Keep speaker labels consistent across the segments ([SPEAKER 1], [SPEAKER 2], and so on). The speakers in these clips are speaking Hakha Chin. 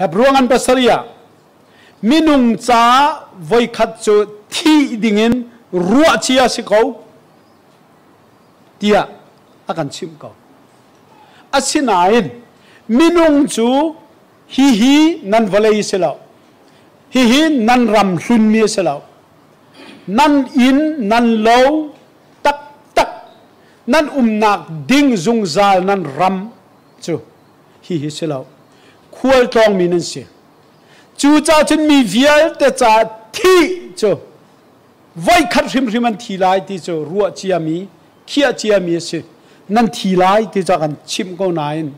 [SPEAKER 1] Hebru ngan pasarih ah minung ca voikhat cu thih dingin ruah cia si ko tiah a kan chimh ko. Asinain minung cu hihi nan vawlei si lo, hihi nan ram hlunmi si lo, nan inn nan lo taktak nan umnak ding zungzal nan ram cu hihi si lo, khualtlawngmi nan si. Cucaah cun mi vialte caah thih cu voikhat hrimhrim an thi lai ti cu ruah ciami, khiah ciami a si. Nan thi lai ti cu a kan chimh ko nain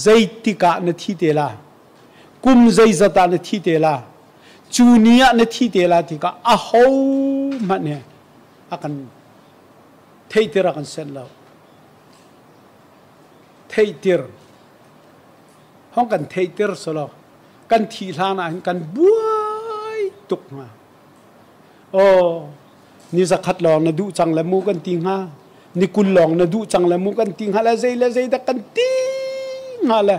[SPEAKER 1] zeitik ah na thi te la, kum zeizat ah na thi te la, cu ni ah na thi te la ti kha ahohmanh he a kan theihter a kan senh lo. Theihtir hong kan theihtir selaw kan thih hlan ah hin kan buai tuk hnga. Aw, ni zakhat lawng na duh cang le mu kan ti hnga, ni 20 lawng na duh cang le mu kan ti hnga le zei le zei dah kan ti hnga le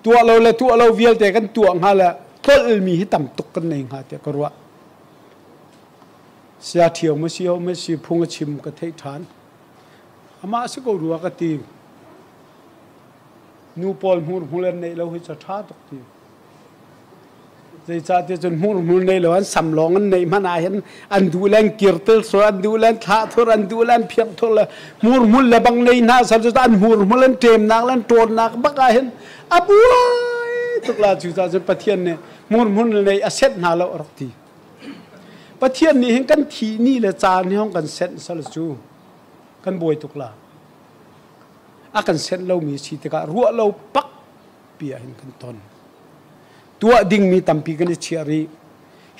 [SPEAKER 1] tuah lo le tuah lo vialte kan tuah hnga le tlolmi hi tam tuk kan nei hnga tiah ka ruah. Sia ṭhio ma si ho ma si phung a chim ka theih ṭhan. Amah si ko rua ka ti. Nu pawl hmurhmul an neih lo hi ca ṭha tuk ti. Zeicahtiah cun hmurhmul nei lo an sam lawng an neih hmanh ah hin an duh le an kirtel sur, an duh le an thlah thur, an duh le an phiak thur le hmurhmul le bang nei hna sal cu an hmurhmul an ṭemnak le an ṭawnnak bak ah hin a buai tuk la. Cucaah cun Pathian nih hmurhmul nei a set hna lo a rak ti. Pathian nih hin kan thih ni le caan hi hong kan senh sal cu kan buai tuk la. A kan senh lomi si tikah ruah lo pak pi ah hin kan ton. Tuah dingmi tampi kan i chiah rih.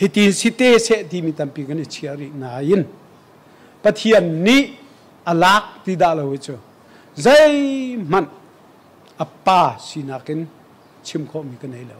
[SPEAKER 1] Hitin si te seh timi tampi kan i chiah rih nain Pathian nih a lak ti dah lo hi cu zeihmanh a pa sinak in chim khawhmi ka nei lo.